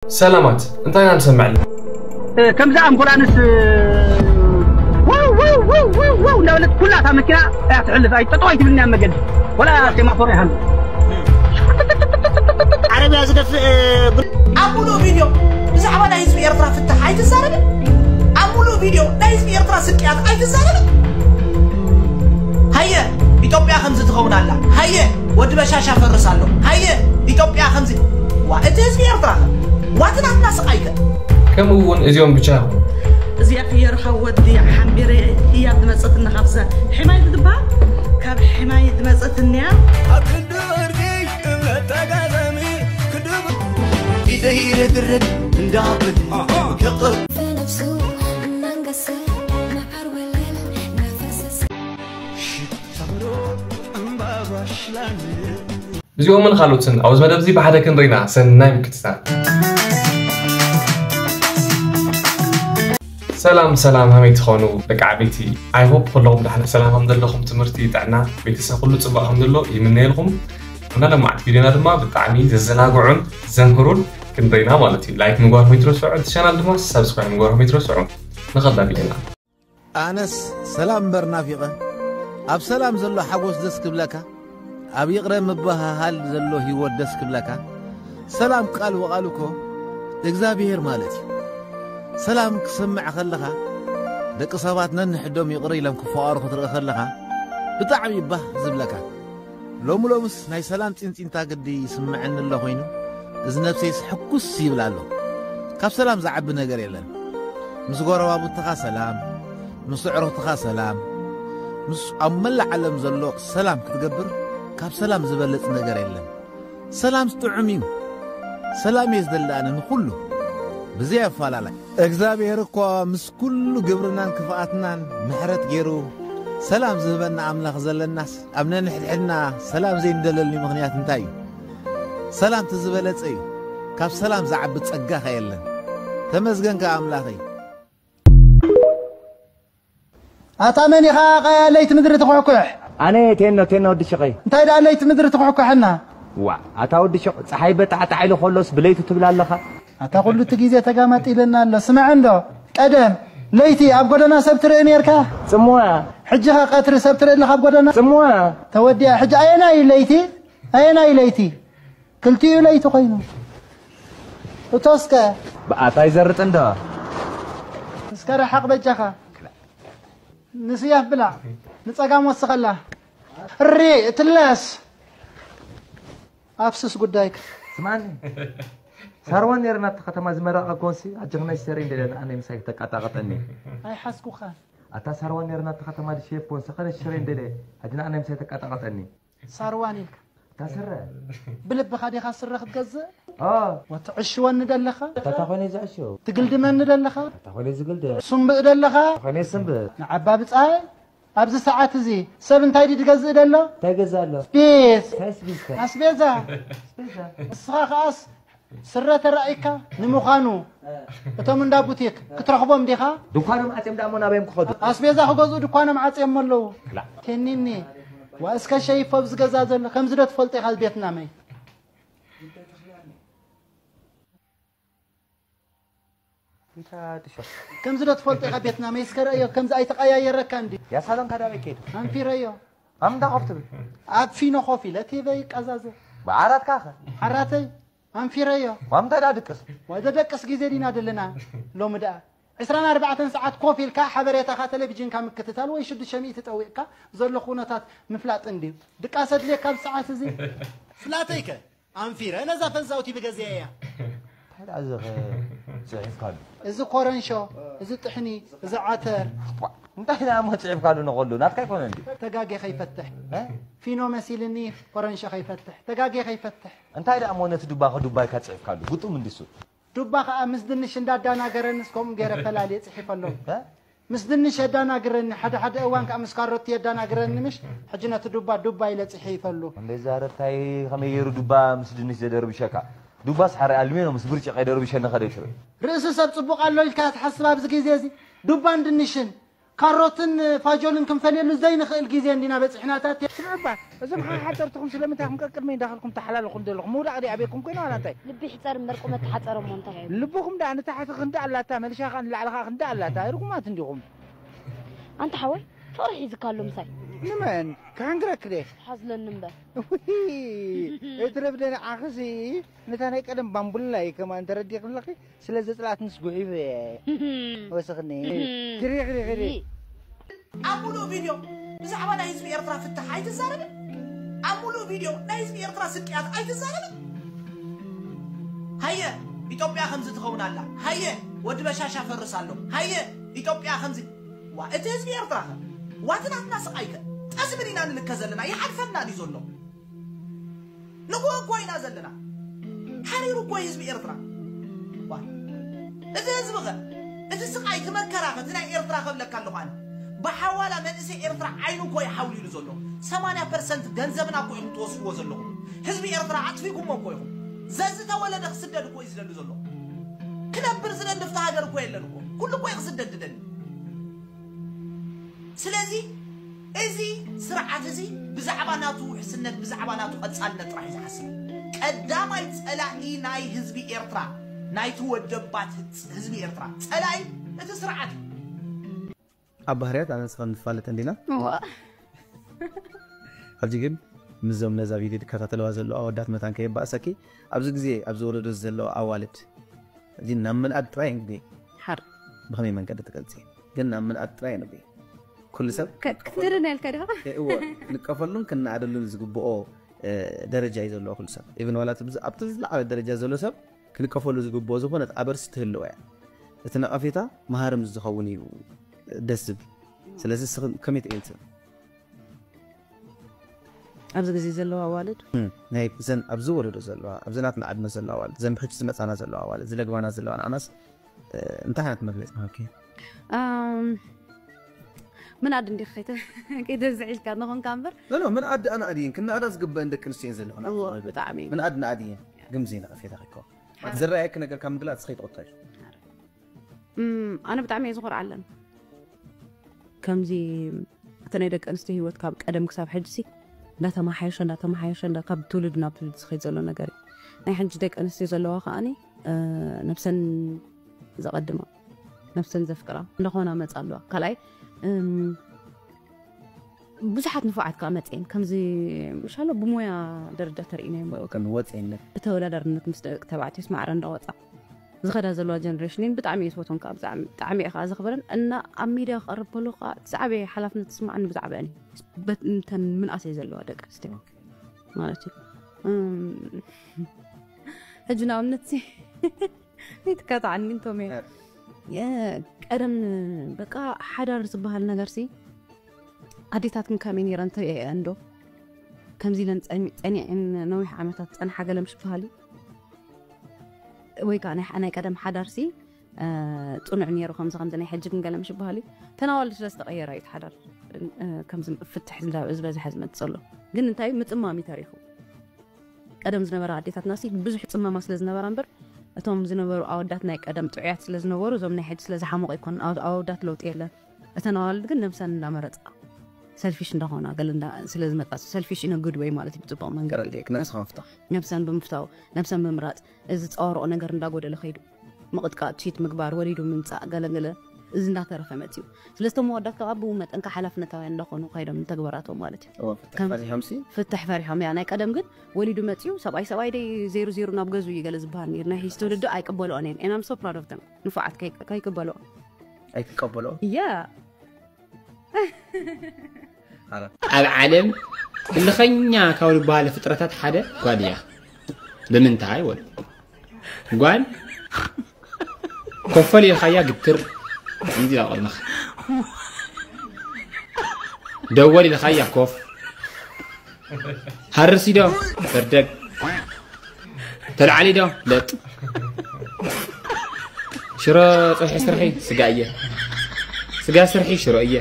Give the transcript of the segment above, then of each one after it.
ሰላማት፣ እንታይ ኢና ንሰምዕ ኣለና? ከምዛ ኣምቡላንስ ዋው ዋው ዋው ዋው ዋው እንዳበለት ኩላ እታ መኪና እያ ትሕልፍ። ኣይ ጠጠው ኣይትብልን እያ መገዲ ወላ ሴማፎር ይሃሉ። ዓረብያ ዝደፍእ ኣብ ሙሉእ ቪድዮ ብዛዕባ ናይ ህዝቢ ኤርትራ ፍትሕ ኣይትዛረብን። ኣብ ሙሉእ ቪድዮ ናይ ህዝቢ ኤርትራ ስቅያት ኣይትዛረብን። ሃየ ኢትዮጵያ ከምዚ ትኸውን ኣላ። ሃየ ወዲ በሻሻ ፈርስ ኣሎ። ሃየ ኢትዮጵያ ከምዚ ዋ እቲ ህዝቢ ኤርትራ ዋቲ ናትና ስቃይከ ከምኡ እውን እዚኦም ብቻ ይኹን እዚኣ ክየርኻ ወዲ ሓንቢረ እያ ዝመፀትና ካብዛ ሕማይ ትበሃል ካብ ሕማይ ዝመፀትንያ ኣብ ክንዲ ወርቂ እምነት ተጋዛሚ ክንዲ ኢደይ ረግረግ እንዳብል ክቕር في نفسه منقسم نهار وليل نفس ሽታ ምሮ እምባባሽ ላንድ እዚኦምን ካልኦትን ኣብዚ መደብ እዚ ብሓደ ክንርኢና ሰናይ ምክትታል። ሰላም ሰላም ሃመይ ትኾኑ ደቂ ዓበይቲ I hope ኩለኹም ዳሕና ሰላም ከም ዘለኹም ትምህርቲ ጥዕና ቤተሰብ ኩሉ ጽቡቅ ከም ዘሎ ይምነየልኩም። እና ለማዕት ቪዲዮና ድማ ብጣዕሚ ዘዘናግዑን ዘምህሩን ክንርኢና ማለት እዩ። ላይክ ምግባርኩም ይትረስዑ፣ እቲ ቻናል ድማ ሳብስክራይብ ምግባርኩም ይትረስዑ። ንኸዳ ቪዲዮና ኣነስ ሰላም እምበር ናፊቐ ኣብ ሰላም ዘሎ ሓጎስ ደስ ክብለካ ኣብ ይቕረ ምብሃሃል ዘሎ ህይወት ደስ ክብለካ ሰላም ቃል ብቓሉ እኮ እግዚኣብሔር ማለት እዩ ሰላም ክሰምዕ ከለኻ ደቂ ሰባት ነንሕዶም ይቕረ ኢሎም ክፈቓሩ ክትርኢ ከለኻ ብጣዕሚ ባህ ዝብለካ ሎሚ ሎምስ ናይ ሰላም ፂንፂንታ ግዲ ይስምዐኒ ኣሎ ኮይኑ እዚ ነብሰይስ ሕኩስ ይብል ኣሎ ካብ ሰላም ዝዓቢ ነገር የለን ምስ ጎረባብትኻ ሰላም ምስ ኣዕሩኽትኻ ሰላም ምስ ኣብ መላእ ዓለም ዘሎ ሰላም ክትገብር ካብ ሰላም ዝበልፅ ነገር የለን ሰላም ጥዑም እዩ ሰላም እየ ዝደሊ ኣነ ንኩሉ ብዘይ ኣፋላላይ እግዚኣብሔር እኳ ምስ ኩሉ ግብርናን ክፍኣትናን ምሕረት ገይሩ ሰላም ዝህበና ኣምላኽ ዘለናስ ኣብ ነንሕድሕድና ሰላም ዘይንደለሉ ምኽንያት እንታይ እዩ ሰላም ትዝበለጸ እዩ ካብ ሰላም ዝዓቢ ጸጋ ከ የለን ተመስገን ከ ኣምላኸይ ኣታ መን ኢኻ ለይቲ ምድሪ ትኹሕኩሕ? ኣነ ቴኖ ቴኖ ወዲ ሽቐይ። እንታይ ደኣ ለይቲ ምድሪ ትኹሕኩሐና? ዋ ኣታ ወዲ ሽቕ ፀሓይ በጣዕጣዕ ኢሉ ከሎስ ብለይቱ ትብል ኣለኻ። ኣታ ኩሉ እቲ ግዜ ተጋማጢልና ኣሎ። ስማዕ እንዶ ቀደም ለይቲ ኣብ ጎደና ሰብ ትርኢ ኔርካ? ጽምዋ። ሕጂ ኸ ቀትሪ ሰብ ትርኢ ኣለኻ ኣብ ጎደና? ጽምዋ። ተወዲኣ ሕጂ ኣየናይ ለይቲ? ኣየናይ ለይቲ? ክልቲኡ ለይቲ ኮይኑ። እቶስከ? ብኣታ ይዘርጥ እንዶ። እስከ ረሓቕ በጃኻ። ንስያፍ ብላ ንጸጋም ወስኸላ ሪ እትለስ ኣፍስስ ጉዳይክ ስማኒ ሳርዋን ነርና እቲ ከተማ ዝመረቐ ኮንሲ ኣጀኽናይ ሰሪ እንደለ ንኣነይ ምሳይ ተቃጣቀጠኒ ኣይሓስኩኻን ኣታ ሳርዋን ነርና እቲ ከተማ ድሸየፍ ኮንሲ ኸደ ሽረ እንደለ ኣጅና ኣነይ ምሳይ ተቃጣቀጠኒ ሳርዋን ኢልካ እታ ስረ ብልብኻ ዲኻ ስረ ክትገዝእ ኦ ወትዕሽወኒ ደለኻ እታ ኮይነ ዝዕሽው ትግልድመኒ ደለኻ እታ ኮይነ ዝግልደ ሱምብእ ደለኻ ኮይነ ስምብእ ንዓባ ብጻይ ኣብዚ ሰዓት እዚ ሰብ እንታይ ድዩ ዝገዝእ ደሎ እንታይ ገዛ ኣሎ ስፔስ እንታይ ስቢዝካ ኣስቤዛ ኣስቤዛ እስኻ ከኣስ ስረ ተራእይካ ንምዃኑ እቶም እንዳ ቡቲክ ክትረኽቦም ዲኻ? ድኳኖም ዓፅዮም ደኣ እሞ ናበዮም ክኸዱ? ኣስቤዛ ክገዝኡ ድኳኖም ዓፅዮም ኣለዉ። ቴኒኒ ዋእስከ ሸይፎ ኣብዚ ገዛ ዘሎ ከምዚ ዶ ትፈልጦ ኢኻ ቤትና መይ? ከምዚ ዶ ትፈልጦ ኢኻ ቤትና መይ እስከ ረእዮ ከምዚ ኣይተቀያየረካ እንዲ። ያሳሎን ካዳበይ ከይዱ? ኣንፊረዮ። ኣምዳ ኮፍ ትብል? ኣብ ፊኖ ኮፍ ኢለ ቲቨ ይቀዛዘ። ብዓራትካ ከ? ዓራተይ ኣንፊረዮ። ዋምታ ዳ ድቅስ? ወደ ደቅስ ግዜ ዲና ደለና ሎሚ ደኣ ዕስራን ኣርባዕተን ሰዓት ኮፍ ኢልካ ሓበሬታኻ ቴሌቪዥንካ ምክትታል ወይ ሽዱሽተ ሚእቲ ጠዊቕካ ዘሎ ኩነታት ምፍላጥ እንድዩ። ድቃስ ኣድልየካ ኣብዚ ሰዓት እዚ? ፍላተይከ ኣንፊረ ነዛ ፈንሳውቲ ብገዚአ እያ። እንታይ ደኣ እዚ ኸ ጽሒፍካሉ? እዚ ኮረንሾ፣ እዚ ጥሕኒ፣ እዚ ዓተር። እንታይ ደኣ እሞ ጽሒፍካሉ ንኸሉ ናትካ ኣይኮነን ድዩ? ተጋጌ ከይፈትሕ። እ? ፊኖ መሲልኒ ኮረንሾ ከይፈትሕ። ተጋጌ ከይፈትሕ። እንታይ ደኣ እሞ ነቲ ዱባ ከዱባ ኢልካ ጽሒፍካሉ? ግጡም እንድሱ። ዱባ ኸኣ ምስ ድንሽ እንዳዳናገረንስ ከምኡ ገይረ ፈላልየ ጽሒፈሎም። እ? ምስ ድንሽ የዳናግረኒ፣ ሓደ ሓደ እዋን ከኣ ምስ ካሮቲ የዳናግረኒ ምሽ፣ ሕጂ ነቲ ዱባ ዱባ ኢለ ጽሒፈሉ። እንደ ዛረብታይ ከመይ ገይሩ ዱባ ምስ ድንሽ ዘደርብሸካ? ዱባስ ሓረ ኣልሜኖ ምስ ብርጭቕ ከይደርብሸኒ ከደይ ትብል? ርእሲ ሰብ ጽቡቕ ኣሎ ኢልካ ትሓስብ ኣብዚ ግዜ እዚ ዱባን ድንሽን ካሮትን ፋጆልን ክንፈልየሉ ዘይንኽእል ግዜ እንዲና በፂሕናታት። ስምዕባ፣ እዞም ሓሓጠርትኹም ስለምንታይ ኢኹም ቀቅድመይ እንዳኸድኩም ተሓላልኹም ዘለኹም? ምውዳቕ ድዩ ኣበይኩም ኮይና ዋላ እንታይ? ልቢ ይሕፀር እምበር ቁመት ተሓፀረ እሞ እንታይ? ልብኹም ደኣ ንታሕቲ ክንዲ ኣላታ፣ መሊሻ ኸኣ ንላዕሊ ኸኣ ክንዲ ኣላታ። ርጉማት እንዲኹም። ኣንታ ሓወይ ፍቕሪ ሒዝካ ኣሎ ምሳይ። ንመን? ክሕንግረኪ ድየ? ሓዝለኒ እምበር። ውይ፣ እትረፍደ ንዓኽሲ ነታ ናይ ቀደም ባምቡላ እዩ ከማን ተረዲእኪ ኣለኺ። ስለ ዘጽላኣትንስ ጉሒፈ እየ። ወስኽኒ። ክሪ፣ ክሪ፣ ክሪ። ኣብ ሙሉእ ቪድዮ ብዛዕባ ናይ ህዝቢ ኤርትራ ፍታሕ ኣይትዛረብን። ኣብ ሙሉእ ቪድዮ ናይ ህዝቢ ኤርትራ ስቅያት ኣይትዛረብን። ሃየ ኢትዮጵያ ከምዚ ትኸውን ኣላ። ሃየ ወዲ በሻሻ ፈርስ ኣሎ። ሃየ ኢትዮጵያ ከምዚ ዋ እቲ ህዝቢ ኤርትራ ኸ ዋቲ ናትና ስቓይ ከ ጠስምን ኢና ንልከ ዘለና ይሓልፈና ድዩ ዘሎ? ንጎ እኮ ኢና ዘለና። ሓሪሩ እኮ ህዝቢ ኤርትራ። ዋ፣ እቲ ህዝቢ ኸ እቲ ስቓይ እቲ መከራ ኸ እቲ ናይ ኤርትራ ከብለካ ኣለኹ ኣነ። ብሓዋላ መንእሰይ ኤርትራ ዓይኑ እኮ ይሓውሊሉ ዘሎ። ሰማንያ ፐርሰንት ገንዘብና እኮ ኢኹም ትወስድዎ ዘለኹም። ህዝቢ ኤርትራ ኣጥፊእኩሞ እኮ ኢኹም። ዘዝተወለደ ክስደድ እኮ እዩ ዝደሊ ዘሎ። ክነብር ዝደሊ ፍቲ ሃገር እኮ የለን እኮ። ኩሉ እኮ እዩ ክስደድ ዝደሊ። ስለዚ እዚ ስርዓት እዚ ብዛዕባ ናቱ ውሕስነት ብዛዕባ ናቱ ቀጻልነት ጥራሕ እዩ ዝሓስብ። ቀዳማይ ጸላኢ ናይ ህዝቢ ኤርትራ ናይቲ ወደባት ህዝቢ ኤርትራ ጸላኢ እቲ ስርዓት እዩ። ኣብ ባህርያት ኣነ ንስኻ ንፋለጥ እንዲና እዋ ኣብዚ ግን ምስዞም ነዛ ቪድዮ ዝከታተለዋ ዘለዋ ኣወዳት መታን ከየባእሰኪ ኣብዚ ግዜ ኣብዚ ወለዶ ዘለዋ ኣዋልድ እዚ ናብ ምንኣድ ጥራይ እንግዲህ ሓር ብኸመይ መንገዲ ትገልፂ ግን ናብ ምንኣድ ጥራይ ንብ ኩሉ ሰብ ክትንእድና ኢልካ ዲኻ እዎ ክንቀፈሉን ክነኣደሉን ዝግብኦ ደረጃ እዩ ዘለዎ ኩሉ ሰብ ኢብን ዋላ ኣብቲ ዝለዓለ ደረጃ ዘሎ ሰብ ክንቀፈሉ ዝግብኦ ዝኾነት ኣበርስ ትህልዎ እያ እቲ ነቐፌታ መሃሪ ምስ ዝኸውን እዩ ደስ ዝብል ስለዚ ከመይ ትገልፂ ኣብዚ ግዜ ዘለዋ ኣዋልድ ናይ ዘን ኣብዚ ወለዶ ዘለዋ ኣብዚ ናትና ዕድመ ዘለዋ ኣዋልድ ዘን ብሕጂ ዝመፃና ዘለዋ ኣዋልድ ዝለግባና ዘለዋ ንዓናስ እንታይ ዓይነት መግለፂ ሃብኪ ምናድ እንዲ ከይተ ከይተዝዒልካ ንኾንካ እምበር ኖ ምንኣድ ኣና ኣድይን ክናኣዳ ዝግበአን ደቂ ኣንስትዮ ዘለኹና ብጣዕሚ ምንኣድ ንኣድይን ግምዚ ነቐፌታ ከይኮ ዝረኣየኪ ነገር ካብ ምግላፅ ከይትቕተል ኣነ ብጣዕሚ እየ ዝኾርዓለን ከምዚ እቲ ናይ ደቂ ኣንስትዮ ሂወት ካብ ቀደም ክሳብ ሕጂ ሲ እንዳተመሓየሸ እንዳተመሓየሸ እንዳ ካብ ትውልድ ናብ ትውልድ ዝኸይድ ዘሎ ነገር እዩ ናይ ሕጂ ደቂ ኣንስትዮ ዘለዋ ከዓኒ ነብሰን ዘቐድማ ነብሰን ዘፍቅራ እንዳኾና መፃ ኣለዋ ካልኣይ ብዙሓት ንፉዓት ከዓ መፅኤን ከምዚ ሻሎ ብሞያ ደረጃ ተርእናዮም ከም ወፅኤነት ብተወዳዳርነት ምስ ደቂ ተባዕትዮስ ማዕረ እንዳወፃ ዝኸዳ ዘለዋ ጀነሬሽን እየን ብጣዕሚ እየ ዝፈትወን ከዓ ብጣዕሚ ብጣዕሚ እየ ከዓ ዘኽብረን እና ኣብ ሚድያ ክቐርብ ከሎ ከዓ እቲ ዝዓበየ ሓላፍነት ዝስማዓኒ ብዛዕባአን እዩ በት- እንተን ምንኣሰይ ዘለዋ ደቂ ኣንስትዮ ማለት እዩ እም፣ ሕጂ ንኣብነት ሲ ይትከታዓኒ እንቶም እየ ቀደም በቃ ሓዳር ዝበሃል ነገር ሲ ኣዴታትክን ከመይ ነይረን ትርእየን ዶ ከምዚ ኢለን ጸኒዐን ነዊሕ ዓመታት ጸንሓ ገለ ምሽ በሃሊ ወይ ከዓ ናይ ቀደም ሓዳርሲ ፅኑዕ ነይሩ ከምዚ ከምዚ ናይ ሕጂ ግን ገለ ምሽ በሃሊ ተናዋልዲ ስለ ዝተቐየረ እዩ ሓዳር ከምዚ ፍትሕ ዝበዝሐ ዝመፅእ ዘሎ ግን እንታይ ምፅማም እዩ ተሪፉ ቀደም ዝነበራ ኣዴታትና ሲ ብዙሕ ፅመማ ስለ ዝነበራ እምበር እቶም ዝነበሩ ኣወዳት ናይ ቀደም ጥዑያት ስለ ዝነበሩ እዞም ናይ ሕጂ ስለ ዝሓመቑ ኣይኮኑን ኣወዳት ለውጢ የለን እተን ኣዋልድ ግን ነብሰን እንዳመረፃ ሰልፊሽ እንዳኾና ገለ እንዳ ስለ ዝመፃ ሰልፊሽ ኢነ ጉድ ወይ ማለት እዩ ብፅቡቕ መንገዲ ገረልዴ ክነስኻ ምፍታሕ ነብሰን ብምፍታው ነብሰን ብምምራፅ እዚ ዝፃወረኦ ነገር እንዳጎደለ ከይዱ ምቕጥቃጥ ቺት ምግባር ወሊዱ ምምፃእ ገለገለ እዚ እንዳተረፈ መፅዩ ስለዚ እቶም መወዳት ከዓ ብኡ መጠን ከዓ ሓላፍነታውያን እንዳኾኑ ካይዶም ንተግባራቶም ማለት እዩ ፍትሕ ፈሪሖም ሲ ፍትሕ ፈሪሖም እያ ናይ ቀደም ግን ወሊዱ መፅዩ ሰብኣይ ሰብኣይ ደይ ዜሩ ዜሩ ናብ ገዙ እዩ ገለ ዝበሃል ነይሩ ናይ ሒዚ ትውልዲ ኣይቀበልኦን እየን and I'm so proud of them ንፉዓት ከይቀበልኦ ኣይትቀበልኦ እያ ኣብ ዓለም ህልኸኛ ካብ ዝበሃሉ ፍጥረታት ሓደ ጓል እያ ብምንታይ ወል ጓል ኮፈል ኢልካያ ግትር እንዲ ኣብ ቅድመኻ ደወል ኢልካያ ኮፍ ሃርሲ ዶ በርደግ ተልዓሊ ዶ ለጥ ሽሮ ፀብሒ ስርሒ ስጋ እየ ስጋ ስርሒ ሽሮ እየ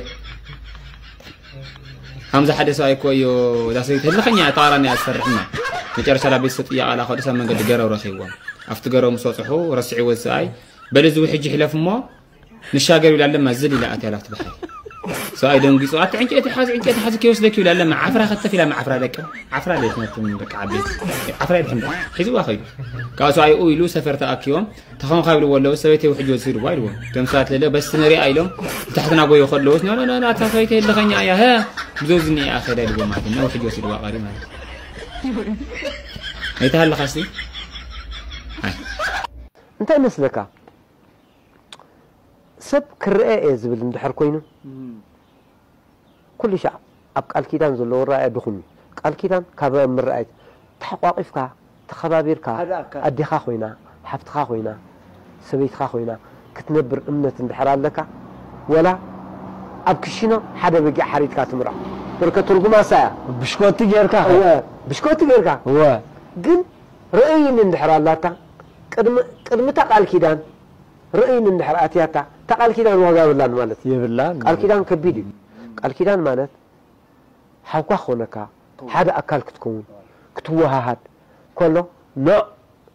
ከምዚ ሓደ ሰብኣይ እኮ እዮ እዛ ሰበይቲ ህልኸኛ ተቃራኒ እያ ዝሰርሕና መጨረሻ ላ ቤተሰብ ጥያቃ ላ ከዱ ሰብ መንገዲ ገረው ረኪብዎም ኣብቲ ገረው ምስ በፅሑ ረስዕዎ እዚ ሰብኣይ በል እዚ ውሕጅ ይሕለፍ እሞ ንሻገር ኢላ ኣለማ ዝል ኢላ ኣትያ ላብቲ ባሕሪ ሰብኣይ ደንጊጹ፣ ኣቲ ዕንጨይቲ ሓዚ፣ ዕንጨይቲ ሓዚ፣ ክወስደኪ ይብል ኣለና። ዓፍራ ከተፍ ኢላ፣ ዓፍራ ደቂ ዓፍራ ደቂ ነቶም በቃ ዓበይቲ ዓፍራ ይድሕን ሒዝዋ ኸይዱ። ካብ ሰብኣይ ኡ ኢሉ ሰፈር ተኣኪቦም፣ ተኸምካ ይብልዎ ኣለዉ፣ ሰበይተይ ውሕጅ ወሲድዋ ኢልዎም። እቶም ሰባት ለለ በስ ንሪኣ ኢሎም ንታሕትና ጎዩ ከለዉስ፣ ኖ፣ ኖ፣ ኖ፣ ኖ፣ እታ ሰበይተይ ኣለኸኛ እያ፣ ሀ፣ ብዘውዝኒ እያ ኸይዳ ኢልዎም ማለት እዩ። እና ውሕጅ ወሲድዋ ቀሪ ማለት እዩ። ኣይተሃለኻሲ? ኣይ። እንታይ መስለካ? ሰብ ክረአ እየ ዝብል እንድሕር ኮይኑ፣ ኩሉ ሻዕ ኣብ ቃል ኪዳን ዘለዎ ራእያ ድኹም እዩ። ቃል ኪዳን ካብ ምርኣይ ተሓቋቂፍካ፣ ተኸባቢርካ፣ ሓደ ኣካል። ኣዴኻ ኮይና፣ ሓፍትኻ ኮይና፣ ሰበይትኻ ኮይና ክትነብር እምነት እንድሕር ኣለካ፣ ወላ ኣብ ክሽኖ ሓደ በጊዕ ሓሪድካ ትምርዖ። በርከ ትርጉማ እሳ እያ። ብሽኮቲ ጌርካ እወ፣ ብሽኮቲ ጌርካ እወ ግን ርእይን እንድሕር ኣላታ፣ ቅድሚ ቅድሚ እታ ቃል ኪዳን ርእይን እንድሕር ኣትያታ፣ እታ ቃል ኪዳን ዋጋ የብላን ማለት እዩ። የብላን ቃል ኪዳን ከቢድ እዩ። ቃል ኪዳን ማለት ሓውካ ክኾነካ፣ ሓደ ኣካል ክትከውን፣ ክትወሃሃድ ከሎ፣ ኖ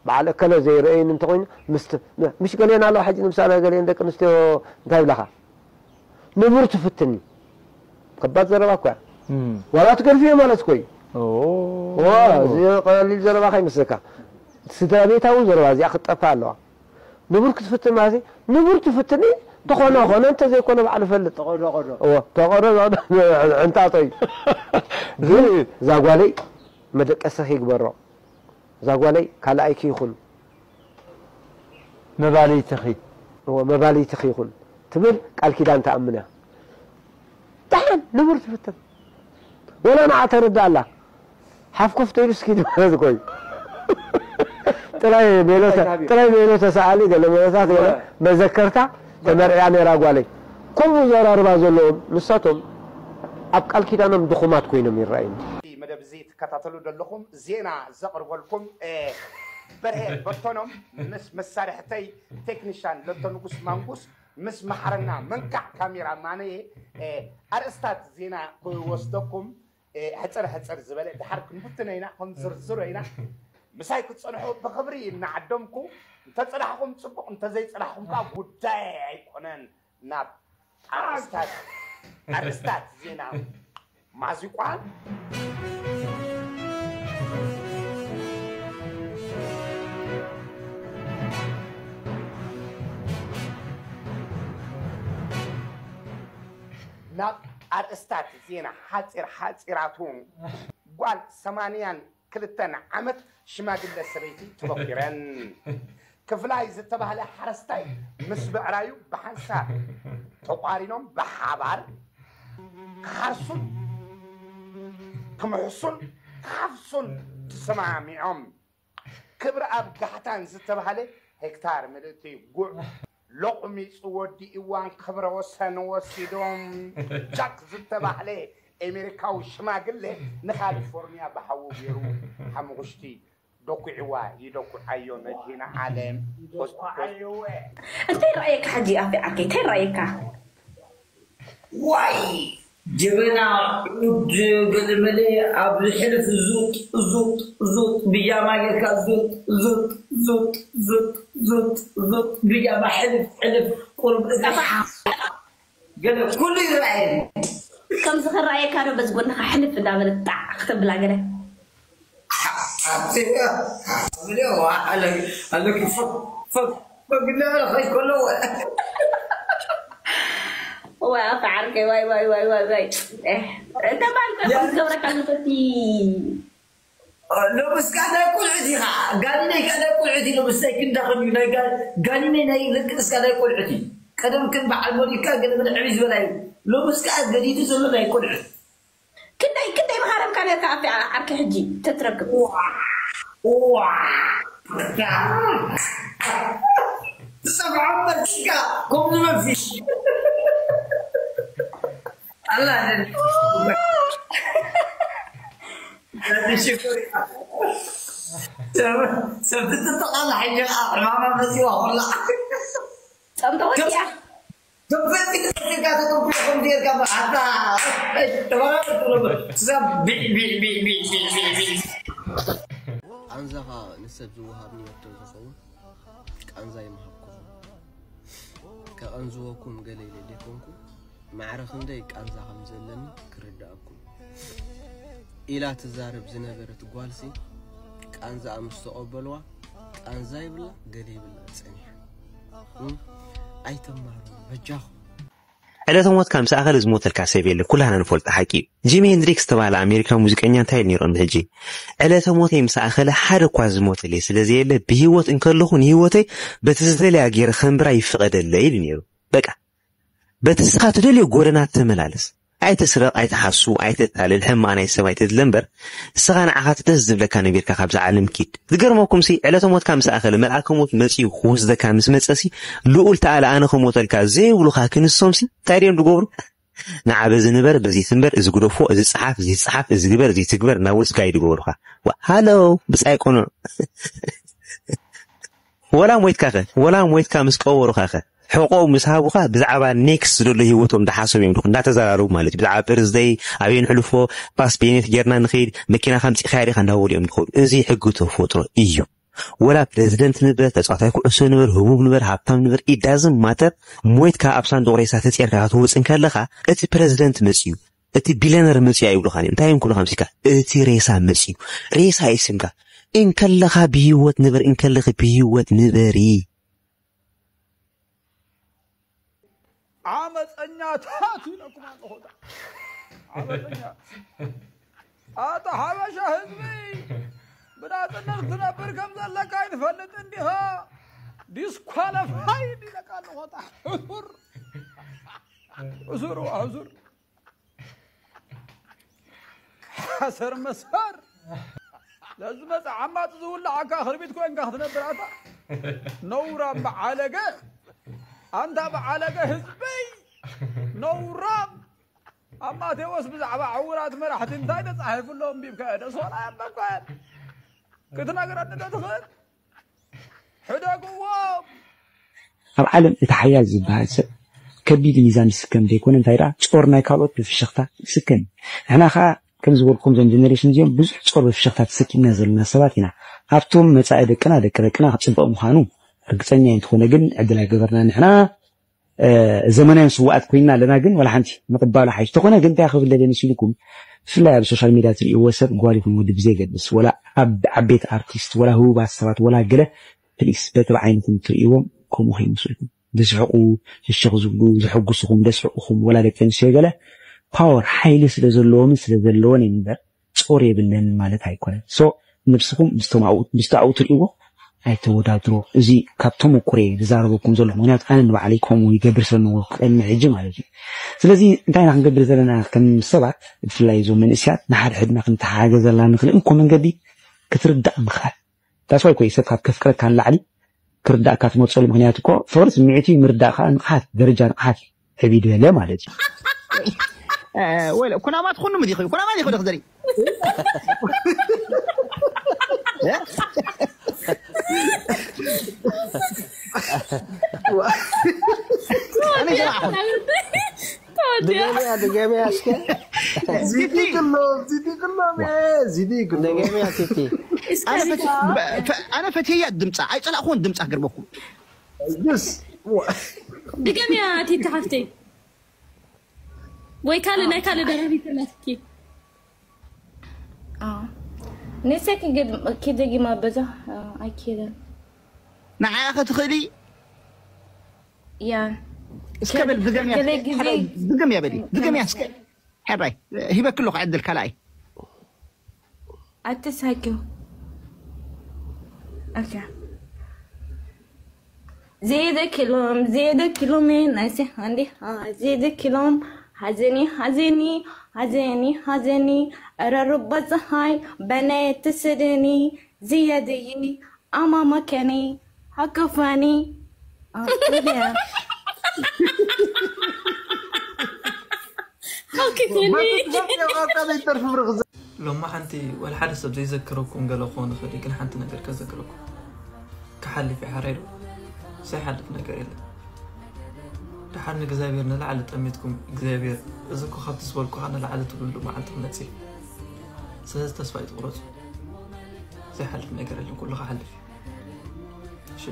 በዓል እከለ ዘይርእይን እንተኾይኑ፣ ምስቲ ምሽ ገሌና ኣለዋ ሕጂ ንምሳሌ ገሌን ደቂ ኣንስትዮ እንታይ ይብላኻ? ንቡር ትፍትኒ። ከባድ ዘረባ እኮ እያ። እም። ዋላ ትገድፍዮ ማለት እኮ እዩ። ኦ ዋ፣ እዚ ቀሊል ዘረባ ከይመስለካ። ስድራ ቤታዊ ዘረባ እዚኣ ክትጠፍእ ኣለዋ። ንቡር ክትፍትን ማለት እዩ። ንቡር ትፍትኒ፣ ተኾነ ኾነ፣ እንተዘይኮነ ባዕሉ ፈልጥ። ተቆዶ ቆዶ እዎ፣ ተቆዶ እንጣጦ እዩ። ግን እዛ ጓለይ መደቀስኺ ይግበሮ። እዛ ጓለይ ካልኣይኪ ይኹን። መባልይትኺ እዎ፣ መባልይትኺ ይኹን ትብል ቃል ኪዳን ትኣምን እያ። ደሓን ንቡር ትፍትን። ወላ ንዓ ተረዳ ኣላ። ሓፍ ኮፍ ተይሉ እስኪ ማለት እኮ እዩ። ጥራይ ሜሎ ተ- ጥራይ ሜሎ ተሰኣሊ ገለ ሜሎታት ገለ መዘከርታ ተመርዕያ ነይራ ጓለይ። ከምኡ ዘራርባ ዘለዎም ንሳቶም ኣብ ቃል ኪዳኖም ድኹማት ኮይኖም ይረኣዩኒ። መደብ እዚ ትከታተሉ ዘለኹም ዜና ዘቕርበልኩም በርሄ በርቶኖም ምስ መሳርሕተይ ቴክኒሻን ለቶ ንጉስ ማንጉስ ምስ መሓረና መንካዕ ካሜራ ማነየ ኣርእስታት ዜና ክወስደኩም ሕፅር ሕፅር ዝበለ ድሓር ክንብትነ ኢና ክንዝርዝሮ ኢና። ምሳይ ክትፀንሑ ብኽብሪ እናዓደምኩ እንተፅናሕኹም ፅቡቕ እንተዘይፅናሕኹም ከዓ ጉዳይ ኣይኮነን። ናብ ኣርእስታት ኣርእስታት ዜና ማዚቋ ናብ ኣርእስታት ዜና ሓፂር ሓፂራቱ ጓል ሰማንያን ክልተን ዓመት ሽማግለ ሰበይቲ ተበኲረን። ክፍላይ ዝተባህለ ሓረስታይ ምስ ብዕራዩ ብሓንሳብ ተቋሪኖም ብሓባር ክሓርሱን ክምሕሱን ክሓፍሱን ተሰማሚዖም። ክብረኣብ ጋሕታን ዝተባህለ ሄክታር ምልእቲ ጉዕ ሎቕሚፁ ወዲእዋን ክብረ ወሰን ወሲዶም። ጃክ ዝተባህለ ኤሜሪካዊ ሽማግለ ንካሊፎርኒያ ብሓዊ ገይሩ ሓሙኽሽቲ ደኩዕዋ ይደኩዓዮ መድሂነ ዓለም። እንታይ ረኣየካ ሕጂ ኣፌ ዓርከይ እንታይ ረኣየካ? ዋይ ጀበና ዑድ ገለመለ ኣብ ሕልፍ ዙጥ ዙጥ ዙጥ ብያማ ጌርካ ዙጥ ዙጥ ዙጥ ዙጥ ዙጥ ዙጥ ብያማ ሕልፍ ሕልፍ ቁሩብ እዛ ገለ ኩሉ ይረኣየኒ። ከምዚ ክረኣየካ ዶ በዚ ጎንኻ ሕልፍ እንዳበለ ጣዕ ክተብላ ገለ ኣለኪ ፈግ ፈግ ፈግ እንዳበለ ከይከሎ ወይ ኣፈ ዓርከይ ዋይ ዋይ ዋይ ዋይ ዋይ እንተ ባልኮ ከም ዝገብረካ ዝፈቲ ሎምስ ከዓ ናይ ቁልዑት ኢኻ ጋኒነይ ከዓ ናይ ቁልዑት እዩ ሎምስ ናይ ክንዳኸም እዩ ናይ ጋኒነይ ናይ ልቅስካ ናይ ቁልዑት እዩ ቀደም ከም በዓል ሞዲካ ገለ ገለ ዕብይ ዝበላ እዩ ሎምስ ከዓ ገዲዱ ዘሎ ናይ ቁልዑት ክንደይ ክንደይ መሃረምካ ነርካ ኣብቲ ዓርኪ ሕጂ ተትረክብ ትሰምዖ መሲካ ከምኡ መሲ ኣላ ሽኮር ሰብ ትጥቃላ ሕጂ ከዓ ዕማማ መፂዋ ኮላ ጸምተ ወዲያ ቃንዛኻ ንሰብ ዝወሃብ ንየቶ ዝኸውን ቃንዛ ይምሃብኩም። ከቐንዝወኩም ገለ ኢለ ዘይኮንኩ ማዕረ ክንደይ ቃንዛ ከም ዘለኒ ክርዳእኩም ኢላ ትዛረብ ዝነበረት ጓልሲ፣ ቃንዛኣ ምስ ተቐበልዋ፣ ቃንዛ ይብላ ገለ ይብላ ጸኒሓ። እም? ኣይተማሩ በጃኹም። ዕለተ ሞትካ ምስ ኣኸለ ዝሞተልካ ሰብ የለ፣ ኩላህና ንፈልጦ ሓቂ እዩ። ጂሚ ሄንድሪክስ ዝተባህለ ኣሜሪካዊ ሙዚቀኛ እንታይ ኢሉ ነይሩ? ሕጂ ዕለተ ሞተይ ምስ ኣኸለ ሓደ እኳ ዝሞተለይ ስለ ዘየለ፣ ብህይወት እንከለኹ ንህይወተይ በቲ ዝደለያ ገይረ ከንብራ ይፍቐደለይ ኢሉ ነይሩ። በቃ በቲ ንስኻ ትደልዮ ጎደና ተመላለስ። ኣይትስረቕ፣ ኣይትሓሱ፣ ኣይተታልል፣ ሕማቕ ናይ ሰብ ኣይተድለ እምበር፣ ንስኻ ንዓኻ እቲ ደስ ዝብለካ ነቢርካ ካብዛ ዓለም ኪድ። ዝገርመኩም ሲ፣ ዕለተ ሞትካ ምስ ኣኸለ፣ መልኣከ ሞት መጺኡ ክወስደካ ምስ መጸ ሲ፣ ልኡል ተኣለ ኣነ ክሞተልካ ዘይብሉኻ ክንሶም ሲ፣ እንታይ ድዮም ዝገብሩ? ንዓ በዚ ንበር፣ በዚ ትንበር፣ እዚ ግደፎ፣ እዚ ጸሓፍ፣ እዚ ጸሓፍ፣ እዚ ግበር፣ እዚ ትግበር፣ እናበሉ ስጋይ ዝገብሩኻ። ዋ፣ ሃሎ፣ ብጻይ ቅኑዕ። ወላ ሞይትካ ኸ? ወላ ሞይትካ ምስ ቀበሩኻ ኸ? ሕቆ ምስ ሃቡኻ ብዛዕባ ኔክስት ዘሎ ህይወቶም እንዳሓሰቡ እዮም ድኹ እንዳተዘራረቡ ማለት እዩ። ብዛዕባ በርዝደይ ኣበይ ንሕልፎ፣ ፓስ ቤኔት ጌርና ንኸይድ፣ መኪና ከምፂኻያ ዲኻ እንዳበሉ እዮም ድኹ። እዚ ሕጊ ተፈጥሮ እዩ። ወላ ፕሬዚደንት ንበር፣ ተፃዋታይ ኩዕሶ ንበር፣ ህቡብ ንበር፣ ሃብታም ንበር፣ ኢዳዝም ማተር፣ ሞይትካ ኣብ ሳንዱቕ ሬሳ ተፅርካ ክትወፅእ እንከለኻ እቲ ፕሬዚደንት መፅዩ፣ እቲ ቢለነር መፅዩ ኣይብሉኻን እዮም። እንታይ እዮም ክብሉኻ ምሲካ? እቲ ሬሳ መፅዩ። ሬሳ እዩ ስምካ። እንከለኻ ብህይወት ንበር፣ እንከለኺ ብህይወት ንበሪ። ዓመፀኛታት ኢለኩም ኣለኹ። ዓመፀኛ ኣታ ሓበሻ ህዝቢ፣ ብናፅነት ክትነብር ከም ዘለካ ኣይትፈልጥን ዲኻ? ዲስኳለፋይድ ኢለካ ኣለኹ። ኣታ ሕሱር፣ ሕሱር፣ ሕሱር፣ ሓሰር መሰር። ለዝመፀ ዓማፅ ዝውላዓካ ክርቢት ኮይንካ ክትነብር ኣታ ነውራም በዓለገ። ኣንታ በዓለገ ህዝበይ፣ ነውራም። ኣብ ማቴዎስ ብዛዕባ ዕውራት መራሕቲ እንታይ ተፃሒፉ ኣሎ? ኣንቢብካዮ ዶ? ሶላ ኣንበብካዮ? ክትነግረኒ ዶ ትኽእል? ሕደግዎም። ኣብ ዓለም እቲ ሓያል ዝበሃል ሰብ ከቢድ ሚዛን ዝስከም ዘይኮነ፣ እንታይ ደኣ፣ ጾር ናይ ካልኦት ብፍሽኽታ ይስከም እዩ። ንሕና ኸኣ ከም ዝበልኩም፣ እዞም ጀነሬሽን እዚኦም ብዙሕ ጾር ብፍሽኽታ ተሰኪምና ዘለና ሰባት ኢና። ኣብቶም መጻኢ ደቅና፣ ደቂ ደቅና ክጽበቕ ምዃኑ ርግጸኛ እየ። እንተኾነ ግን ዕድል ኣይገበርና። ንሕና ዘመናውያን ስውኣት ኮይንና ኣለና፣ ግን ዋላ ሓንቲ ምቕባሉ ሓይሽ። እንተኾነ ግን እንታይ ክብል ደልየ መሲልኩም፣ ብፍላይ ኣብ ሶሻል ሚድያ ትርእይዎ ሰብ፣ ጓል ይኹን ወዲ ብዘየገድስ፣ ወላ ኣብ ዓበይቲ ኣርቲስት፣ ወላ ህቡባት ሰባት፣ ወላ ገለ፣ ፕሊስ በቲ ብዓይንኹም ትርእይዎም ከምኡ ከይመስልኩም። ዝስሕቁ፣ ፍሽኽ ዝብሉ፣ ዘሐጉስኹም፣ ዘስሕቁኹም፣ ወላ ደቂ ኣንስትዮ ገለ ፓወር፣ ሓይሊ ስለ ዘለዎምን ስለ ዘለወን እዩ እምበር ጾር የብለንን ማለት ኣይኮነን። So ንብስኹም ምስቶም ኣብኡ ምስቲ ኣብኡ ትርእይዎ ኣይተወዳድሮ። እዚ ካብ ተመኩሮየ ዝዛረበኩም ዘለኹ፣ ምኽንያቱ ኣነ ንባዕለይ ከምኡ ይገብር ስለ ነበርኩ ቅድሚ ሕጂ ማለት እዩ። ስለዚ እንታይ ኢና ክንገብር ዘለና ከም ሰባት፣ ብፍላይ እዞም መንእስያት፣ ንሓድሕድና ክንተሓጋገዘላ ንኽእል እንኮ መንገዲ ክትርዳእ ምኽኣል። That's why እኮ እዩ ሰብ ካብ ከፍቅረካ ንላዕሊ ክርዳእካ ትመርፀሉ። ምኽንያቱ እኮ ፍቕሪ ስምዒት እዩ፣ ምርዳእ ከዓ ንቕሓት፣ ደረጃ ንቕሓት እዩ። ዕብይ ዝበለ ማለት እዩ። ወለ ኩናማ ትኹኑ ምዲ ኩናማ ዲኹ ደኽደሪ ድገሚያ ድገሚያ እስከ ዚዲ ክሎም ዚዲ ክሎም ዚዲ ክሎም ድገሚያ ሲቲ ኣነ ፈትያ ድምፃ ኣይፀላእኩዎን ድምፃ ክገርመኩም ስ ድገምያ ቲቲ ሓፍተይ ወይ ካልእ ናይ ካልእ ደራፊ ተላትኪ ንሰኪ ክደጊማ በዛ ኣይክእልን ንዓያ ከትኽእሊ ያ እስከ በል ድገምያ ገለ ግዜ ድገምያ በሊ ድገምያ እስከ ሕራይ ሂበክ ኣለኹ ዕድል ካልኣይ ኣትሳኪው ኦኬ زيدك لوم زيدك لومي ناسي عندي ها زيدك لوم حزني حزني حزني حزني أرى رب الصحاي بنات سدني زيادي أما مكاني حكفاني آه، إيه ده؟ ሓውኪትኒ በትትፈጥዮ ቃቃ ዘይተርፍ ብርኽ ሎማ ሓንቲ ወላ ሓደ ሰብ ዘይዘክረኩም ገለ ክኾን ይኽእል እዩ፣ ግን ሓንቲ ነገር ከዘክረኩም። ክሓልፍ እዩ ሓራይ ዶ? ዘይሓልፍ ነገር የለን። ደሓር ንእግዚኣብሔር ንላዕሊ ጠሚትኩም፣ እግዚኣብሔር እዚ እኮ ካብቲ ዝበልኩኻ ንላዕሊ ትብልሉ መዓልቲ ክመጽእ እዩ። ስለዚ ተስፋ ኣይትቑረጹ። ዘይሓልፍ ነገር የለን፣ ኩሉ ክሓልፍ እዩ። እሺ?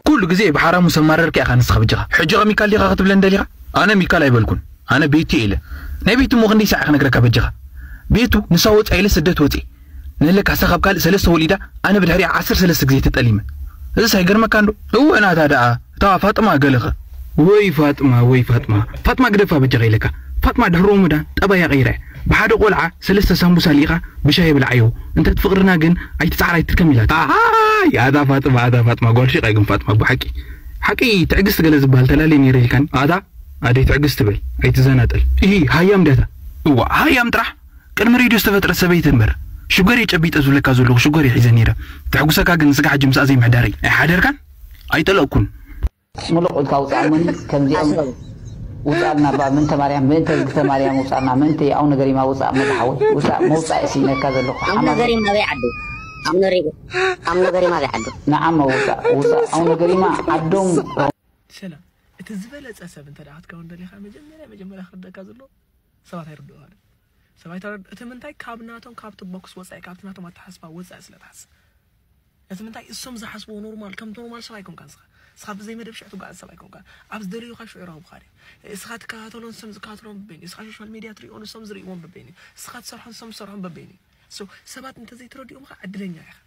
ኩሉ ግዜ ብሓራሙ ሰማረርካ ኢኻ ንስኻ ብጃኻ። ሕጂ ከሚካል ዲኻ ክትብለን ደሊኻ? ኣነ ሚካል ኣይበልኩን። ኣነ ቤቱ ኢለ። ናይ ቤቱ እሞ ክንደይ ሳዕ ክነግረካ በጃኻ? ቤቱ ንሳ ወጻ ኢለ ስደት ወጺ። ንህለካ እሳ ካብ ካልእ ሰለስተ ወሊዳ፣ ኣነ ብድሕሪኣ ዓሰርተ ሰለስተ ግዜ ተጠሊመ። እዚስ ኣይገርመካ እንዶ? እወ ናታ ደኣ፣ እታ ፋጥማ ገለኸ? ወይ ፋጥማ፣ ወይ ፋጥማ። ፋጥማ ግደፋ በጃኻ ኢለካ። ፋጥማ ድሕሪ ሮሞዳን ጠባያ ቀይራ እያ። ብሓደ ቆልዓ ሰለስተ ሳምቡሳ ልኢኻ ብሻሂ ብልዓዮ። እንተ ፍቕርና ግን ኣይትጽዓር ኣይትድከም ኢላታ። ኣሃይ፣ ኣታ ፋጥማ፣ ኣታ ፋጥማ፣ ጓል ሺቕ ግን ፋጥማ፣ ብሓቂ። ሓቂ ትዕግስቲ ገለ ዝበሃል ተላለየ ነይረ ኢልካኒ። ኣታ ኣደይ ትዕግስቲ በል፣ ኣይትዘናጠል። ኢሂ፣ ሃያም ድያታ? እዋ፣ ሃያም ጥራሕ። ቅድሚ ሬድዮ ዝተፈጥረት ሰበይቲ እምበር። ሽጎር እየ ጨቢጠ ዝብለካ ዘለኹ፣ ሽጎር እየ ሒዘ ነይረ። ተሕጉሰካ ግን ስጋ ሕጂ ምስኣ ዘይምሕዳረይ። ኣይሓደርካን? ኣይጠለቕኩን። ሙሉቕ ኢልካ ውፃእ እሞኒ ከምዚኦም ውፃልና ባ ምንተ ማርያም ምእንተ ዝግተ ማርያም ውፃልና ምእንተ ኣብ ነገሪማ ውፃእ እሞ ዝሓወይ ውፃእ መውፃእ እየ ስኢነካ ዘለኹ ኣብ ሓማም ነገሪማ ኣበይ ዓዱ ኣብ ነገሪማ ኣብ ነገሪማ ኣበይ ዓዱ ንዓሞ ውፃእ ውፃእ ኣብ ነገሪማ ዓዶም ሰላም። እቲ ዝበለጸ ሰብ እንተ ደኣ ክትከውን ደሊኻ መጀመርያ መጀመርያ ክርደካ ዘሎ ሰባት ኣይርድኡኻን። ሰብ ኣይተረድ እቲ ምንታይ ካብ ናቶም ካብቲ ቦክስ ወጻኢ ካብቲ ናቶም ኣተሓስባ ወጻኢ ስለ ትሓስብ። እቲ ምንታይ እሶም ዝሓስብዎ ኖርማል ከም ኖርማል ሰብ ኣይኮንካን። ስኻ ስኻ ብዘይ መደብ ሽዑ ትጓዓዝ ሰብ ኣይኮንካን። ኣብ ዝደለዩኻ ሽዑ ይረኽቡኻ ድዮም። እስኻ ትከታተሎ ንሶም ዝከታተሎም በበይኑ። እስኻ ሶሻል ሚድያ ትሪኦ ንሶም ዝሪእዎም በበይኑ። እስኻ ትሰርሖ ንሶም ዝሰርሖም በበይኑ። So ሰባት እንተዘይትረድኦም ኸዓ ዕድለኛ ኢኻ።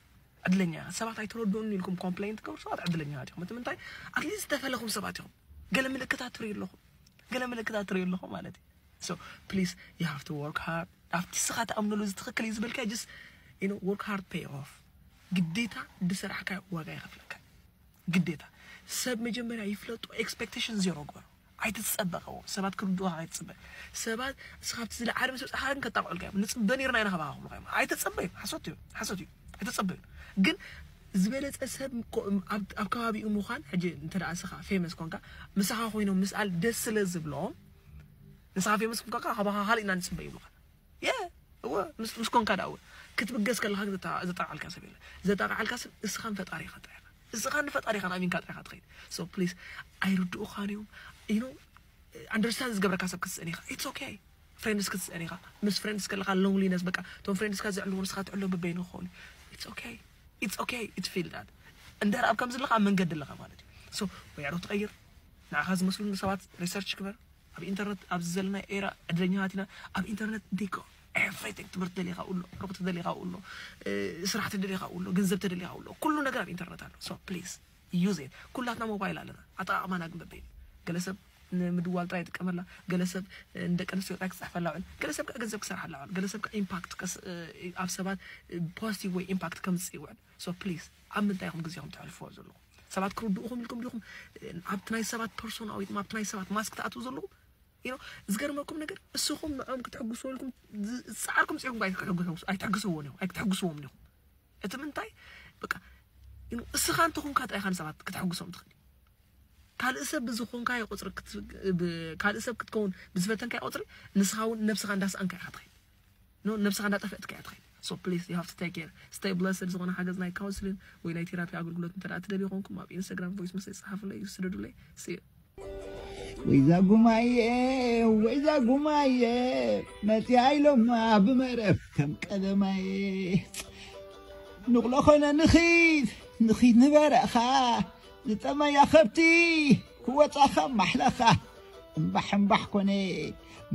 ዕድለኛ ሰባት ኣይተረድኡን ኢልኩም ኮምፕሌን ትገብሩ ሰባት ዕድለኛታት ኢኹም። እቲ ምንታይ ኣትሊስት ዝተፈለኹም ሰባት ኢኹም። ገለ ምልክታት ትርእዩ ኣለኹም። ገለ ምልክታት ትርእዩ ኣለኹም ማለት እዩ። So please you have to work hard። ኣብቲ ስኻ ትኣምነሉ እዚ ትኽክል እዩ ዝበልካ just you know work hard pay off። ግዴታ ዝሰራሕካዮ ዋጋ ይኸፍለካ። ግዴታ ሰብ መጀመርያ ይፍለጡ። ኤክስፔክቴሽን ዜሮ ግበሩ። ኣይትጸበ ከው ሰባት ክርድኡኻ ኣይትጽበ። ሰባት እስኻ ኣብቲ ዝለዓለ ምስ በጻኻ ግን ከጣቕዑልካ እዮም። ንጽበ ነርና ኢና ካባኻ ክብሉኻ እዮም። ኣይተጸበዩን። ሓሶት እዩ። ሓሶት እዩ። ኣይተጸበዩን። ግን ዝበለጸ ሰብ ኮ- ኣብ ኣብ ከባቢኡ ምዃን ሕጂ እንተ ደኣ እስኻ ፌመስ ኮንካ ምሳኻ ኮይኖም ምስኣል ደስ ስለ ዝብሎም ንስኻ ፌመስ ኮንካ ካባኻ ካልእ ኢና ንጽበ ይብሉኻ። የ እወ ምስ ምስ ኮንካ ደኣ እወ ክትብገስ ከለኻ ግን ዘጣ- ዘጣቕዓልካ ሰብ የለ። ዘጣቕዓልካ ሰብ እስኻን ፈጣሪኻ ጥራይ ኢኻ። እስኻን ንፈጣሪኻን ኣሚንካ ጥራይ ኢኻ ትኸይድ። So please ኣይርድኡኻን እዮም። You know understand ዝገብረካ ሰብ ክትስእን ኢኻ። It's okay። ፍሬንድስ ክትስእን ኢኻ። ምስ ፍሬንድስ ከለኻ ሎንሊነስ በቃ እቶም ፍሬንድስካ ዘዕልዎ ንስኻ ትዕሎ በበይኑ ክኸውን እዩ። It's okay። It's okay to feel that። እንድሕር ኣብ ከምዚ ኣለኻ ኣብ መንገዲ ኣለኻ ማለት እዩ። So ወይ ኣዕሩኽ ትቐይር ንዓኻ ዝመስሉ ሰባት ሪሰርች ግበር። ኣብ ኢንተርነት ኣብዚ ዘለና ኤራ ዕድለኛታት ኢና። ኣብ ኢንተርነት they go everything ትምህርቲ ደሊኻ ኣሎ፣ ሩቕ ተደሊኻ ኣሎ፣ ስራሕ ተደሊኻ ኣሎ፣ ገንዘብ ተደሊኻ ኣሎ፣ ኩሉ ነገር ኣብ ኢንተርነት ኣሎ። So please use it። ኩላትና ሞባይል ኣለና። ኣጠቓቕማና ግን በበይኑ። ገለ ሰብ ንምድዋል ጥራይ ይጥቀመላ፣ ገለ ሰብ ንደቂ ኣንስትዮ ጥራይ ክፅሕፈላ ውዕል፣ ገለ ሰብ ከዓ ገንዘብ ክሰርሓላ ውዕል፣ ገለ ሰብ ከዓ ኢምፓክት ኣብ ሰባት ፖዚቲቭ ወይ ኢምፓክት ከምፅእ ይውዕል። So please ኣብ ምንታይ ኢኹም ግዜኹም ተሕልፍዎ ዘለኹም? ሰባት ክርድኡኹም ኢልኩም ዲኹም ኣብቲ ናይ ሰባት ፐርሶና ወይ ድማ ኣብቲ ናይ ሰባት ማስክ ትኣትዉ ዘለኹም? You know ዝገርመኩም ነገር እስኹም ንዕኦም ክትሕግስዎ ኢልኩም ዝፃዓርኩም ፅዒርኩም ኣይትሕግስዎም ኢኹም ኣይክትሕግስዎም ኢኹም። እቲ ምንታይ በቃ you know እስኻ እንተኾንካ ጥራይ ኢኻ ንሰባት ክትሕግሶም ትኽእል። ካልእ ሰብ ብዝኾንካዮ ቁፅሪ ካልእ ሰብ ክትከውን ብዝፈተንካዮ ቁፅሪ ንስኻ እውን ነብስኻ እንዳስኣንካ ኢኻ ትኸይድ። No ነብስኻ እንዳጠፈእትካ እያ ትኸይድ። So please you have to take care. Stay blessed። ዝኾነ ሓገዝ ናይ ካውንስሊን ወይ ናይ ቴራፒ ኣገልግሎት እንተ ደኣ ትደልዩ ኾንኩም ኣብ ኢንስታግራም ቮይስ መሰጅ ጸሓፉለይ እዩ ስደዱለይ። See you። ወይዛ ጉማየ ወይዛ ጉማየ መፅያ ኢሎማ ብመረብ ከም ቀደማየ ንቕሎ ኾነ ንኺድ ንኺድ ንበረኻ ዝጠመያ ኸብቲ ክወፃ ኸም ማሕለኻ እምባሕ እምባሕ ኮነ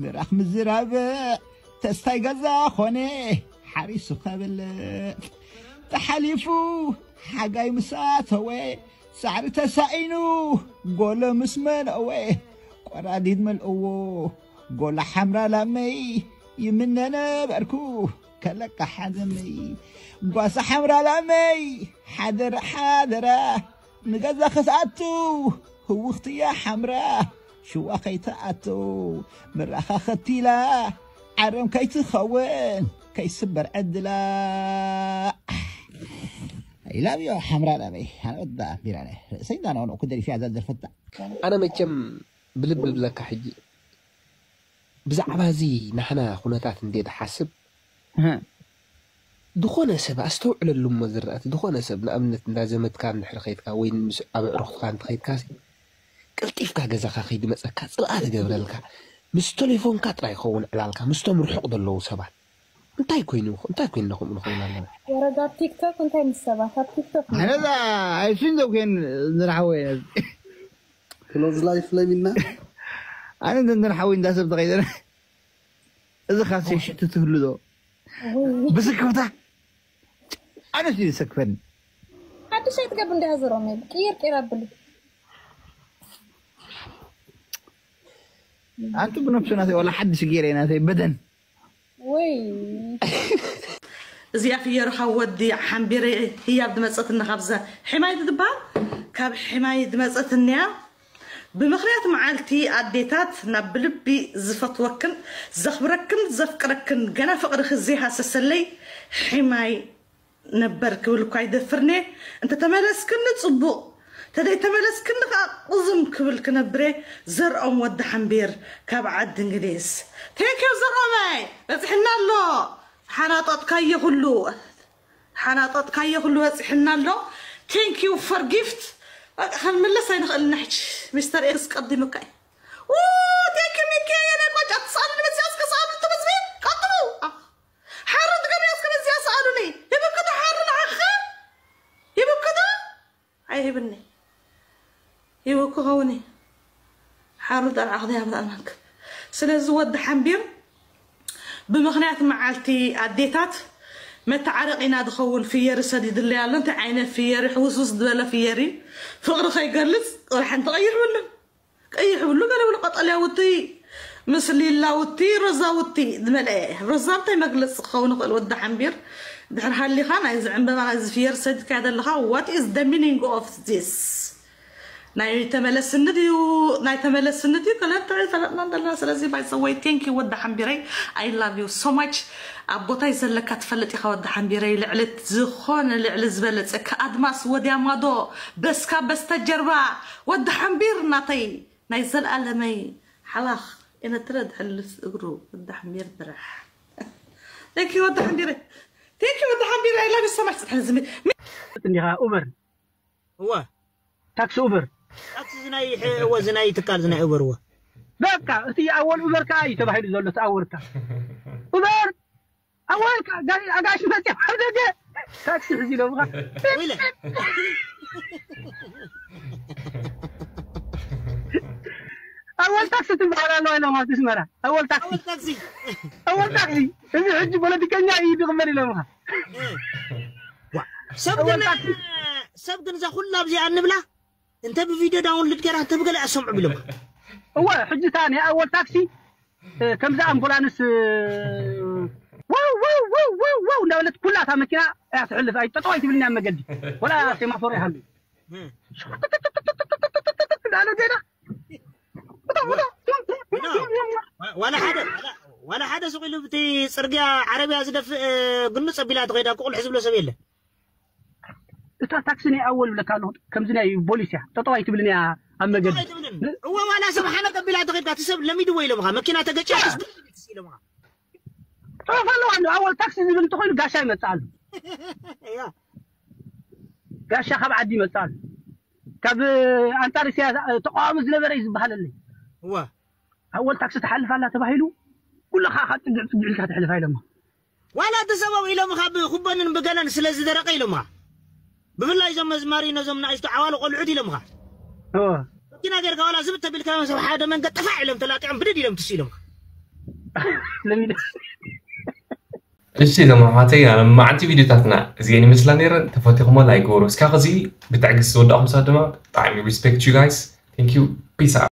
ምራኽ ምዝራብ ተስታይ ገዛ ኾነ ሓሪሱ ከብል ተሓሊፉ ሓጋይ ምሳተወ ሳዕሪ ተሳኢኑ ጎሎ ምስ መለወ ቆራዲድ መልእዎ ጎሎ ሓምራ ላመይ ይምነ ነበርኩ ከለቃ ሓዘመይ ጓሳ ሓምራ ላመይ ሓደራ ሓደራ ንገዛ ክትኣቱ ህውኽትያ ሓምራ ሽዋ ከይትኣቱ ምራኻ ኸቲላ ዓረም ከይትኸውን ከይስበር ዕድላ ኢላብዮ ሓምራ ላመይ ኣነ ወዳ ቢራነ ርእሰይ እንዳነውነው ክደሪፍ እያ ዘዘርፈታ ኣነ መቸም ብልቢ ብለካ ሕጂ ብዛዕባ እዚ ናህና ኩነታት እንዴ ትሓስብ ዝኾነ ሰብ ኣስተውዕለሉ እሞ ዝረኣት ዝኾነ ሰብ ንኣብነት እንዳ ዘመድካ እንድሕር ከይድካ ወይ ምስ ኣብ ኣዕሩኽትካ እንትኸይድካ ቀልጢፍካ ገዛኻ ከይድመፀካ ፅልኣ ትገብረልካ ምስ ቴሌፎንካ ጥራይ ይኸውን ዕላልካ ምስቶም ርሑቕ ዘለዉ ሰባት እንታይ ኮይኑ እንታይ ኮይንና ከምኡ ንኸውን ኣለና ወረዳ ቲክቶክ እንታይ ምስ ሰባት ኣብ ቲክቶክ ኣነዛ ኣይሱን ዘው ኮይን ዝረሓወ ክሎዝ ላይፍ ለሚና ኣነ እንደን ሓወይ እንዳሰብ ተኸይደና እዚ ካሴ ሽቱ ትህሉ ዶ ብስክፍታ ኣነስ እዩ ዝሰክፈኒ። ሓድሽ ኣይትገብር እንዲያ ዘሮም ቅይር ቅይር ኣብሉ ኣንቱ ብነብሱ ናተይ ዋላ ሓድሽ ገይረ ናተይ በደን ወይ እዚኣ ፍየሩ ካብ ወዲ ሓምቢረ ህያብ ድመፀትና ካብዛ ሕማይ ትበሃል ካብ ሕማይ ድመፀትንያ ብምኽንያት መዓልቲ ኣዴታት ናብ ብልቢ ዝፈትወክን ዘኽብረክን ዘፍቅረክን ገና ፍቕርኺ ዘይሃሰሰለይ ሕማይ ነበር ክብል እኳ ይደፍርኔ እንተተመለስክኒ ፅቡቕ ተደይ ተመለስክኒ ከዓ ቁዝም ክብል ክነብሬ ዘርኦም ወዲ ሓምቢር ካብ ዓዲ እንግሊዝ ቴንኪው ዘርኦመይ በፅሕና ኣሎ ሓናጠጥካዮ ኩሉ ሓናጠጥካዮ ኩሉ በፂሕና ኣሎ ቴንኪው ፈር ጊፍት በቃ ክንምለስ ኣይንኽእልና ሕጂ ሚስተር ኤክስ ቀዲሙካ እዩ ቴንኪው ሚኪ የኔ ቆጫ ትስኣሉ ንበዚያ እስከ ስኣሉ ትበዝቢ ቀጥሉ ሓሩት ገበያ እስከ በዚያ ስኣሉኒ ይብክቱ ሓሩ ንዓኸ ይብክቱ ኣይህብኒ ይብኩ ኸውን ሓሩት ኣልዓኽዲ ሃብት ኣልማንክ ስለዚ ወዲ ሓምቢር ብምኽንያት መዓልቲ ኣዴታት መተዓረቂና ዝኸውን ፍየሪ ሰዲድለይ ኣሎ እንታይ ዓይነት ፍየሪ ሕውስውስ ዝበለ ፍየሪ ፍቕሪ ከይገልፅ ቁርሐን ተቐይሕ ብሉን ቀይሕ ብሉ ገለ ብሉ ቀጠልያ ውቲ ምስ ሊላ ውቲ ሮዛ ውቲ ዝመልአ ሮዛ እንታይ መግለፂ ክኸውን ይኽእል ወዲ ሓምቢር ድሕር ሃሊኻ ናይዚ ዕንበባ ናይዚ ፍየሪ ሰዲድካዮ ዘለኻ what is the meaning of this ናይ ተመለስኒ ድዩ ናይ ተመለስኒ ድዩ ከለንተ ፈለጥና ዘለና ስለዚ by the way thank you ወዲ ሓምቢረይ I love you so much ኣብ ቦታይ ዘለካ ትፈልጥ ኢኻ ወዲ ሓምቢረይ ልዕሊ ዝኾነ ልዕሊ ዝበለፀ ከኣድማስ ወድያ ማዶ በስካ በስተጀርባ ወዲ ሓምቢር ናተይ ናይ ዘለኣለመይ ሓላኽ ኤነትረ ድሕልፍ እግሩ ወዲ ሓምቢር ብራሕ Thank you ወዲ ሓምቢረይ Thank you ወዲ ሓምቢረይ I love you so much ፅድሕን ዝሚ እንዲኻ ኡበር እወ ታክሲ ኡበር ታክሲ ዝናይ ሕ- እወ ዝናይ ትካል ዝናይ ኡበር እወ በቃ እቲ ኣወል ኡበር ከዓ እዩ ተባሂሉ ዘሎ እቲ ኣወል ከዓ ኡበር ኣወል ከዓ ጋሽ- ኣጋሽ መፅያ ኣብ ደገ ታክሲ ሕዚ ኢሎምካ ኢለ ኣወል ታክሲ ትበሃል ኣለዋ ኢሎም ኣብቲ ስመራ ኣወል ታክሲ ኣወል ታክሲ ኣወል ታክሲ እዚ ሕጂ ፖለቲከኛ እዩ ድቕበል ኢሎምካ ዋ፣ ሰብ ግን ሰብ ግን እዛ ኩላ ኣብዚኣ እንብላ እንተ ብቪድዮ ዳውንሎድ ገይራ እንተ ብገለ ኣሰምዑ ቢሎም እወ ሕጂ እታ ናይ ኣወል ታክሲ እ፣ ከምዛ ኣምቡላንስ እ፣ ዋው ዋው ዋው ዋው ዋው እንዳበለት ኩላ እታ መኪና እያ ትሕልፍ ኣይ ጠጠው ኣይትብልን እያ መገዲ ወላ ሴማፎር ይሃሉ እንዳለ ገዳ ዋላ ሓደ ዋላ- ዋላ ሓደ ሱቕ ኢሉ ብቲ ፅርግያ ዓረብያ ዝደፍእ ግኑ ፀቢላ ትኸይዳ ቁቑልሕ ዝብሎ ሰብ የለ እታ ታክሲ ናይ ኣወል ብለካ ኣለኹ ከምዚ ናይ ቦሊስ እያ ጠጠው ኣይትብልን እያ ኣብ መገዲ ኣይትብልን እወ ዋላ ሰብ ሓነ ቀቢላ ተኸድካ እቲ ሰብ ለሚድዎ ኢሎምኻ መኪና ተገጭያ ትስብር ኢሎምኻ ፅሑፍ ኣለዋ እንዶ ኣወል ታክሲ ዝብል እንተኮይኑ ጋሻ ይመፅእ ኣሎ እያ ጋሻ ካብ ዓዲ ይመፅእ ኣሎ ካብ ኣንፃር ኢሳያስ ተቃዋሚ ዝነበረ እዩ ዝበሃለለይ እወ ኣወል ታክሲ ትሓልፍ ኣላ ተባሂሉ ኩሉ ከዓ ካብ ፅግዕ ፅግዕ ኢልካ ትሕልፋ ኢሎማ ዋላ እቲ ሰበብ ኢሎምኻ ብኩበንን ብገለን ስለ ዝደረቀ ኢሎምኻ ብፍላይ እዞም መዝማሪ ነዞም ንኣሽቱ ዓዋሉ ቆልዑት ኢሎምኻ እወ መኪና ጌርካ ዋላ ዝብት ተቢልካዮም ሰብ ሓደ መንገድ ጠፋዕ ኢሎም ተላጢዖም ብድድ ኢሎም ትስ ኢሎምኻ ለሚደ እሺ እዞም ኣሕዋተይ ኣነ መዓልቲ ቪድዮታትና እዚአን ይመስላ ነይረን ተፈቲኹሞ ላይክ ግበሩ እስካዕ ከዚ ብትዕግስቲ ዝወዳእኹም ሰባት ድማ ብጣዕሚ respect you guys thank you peace out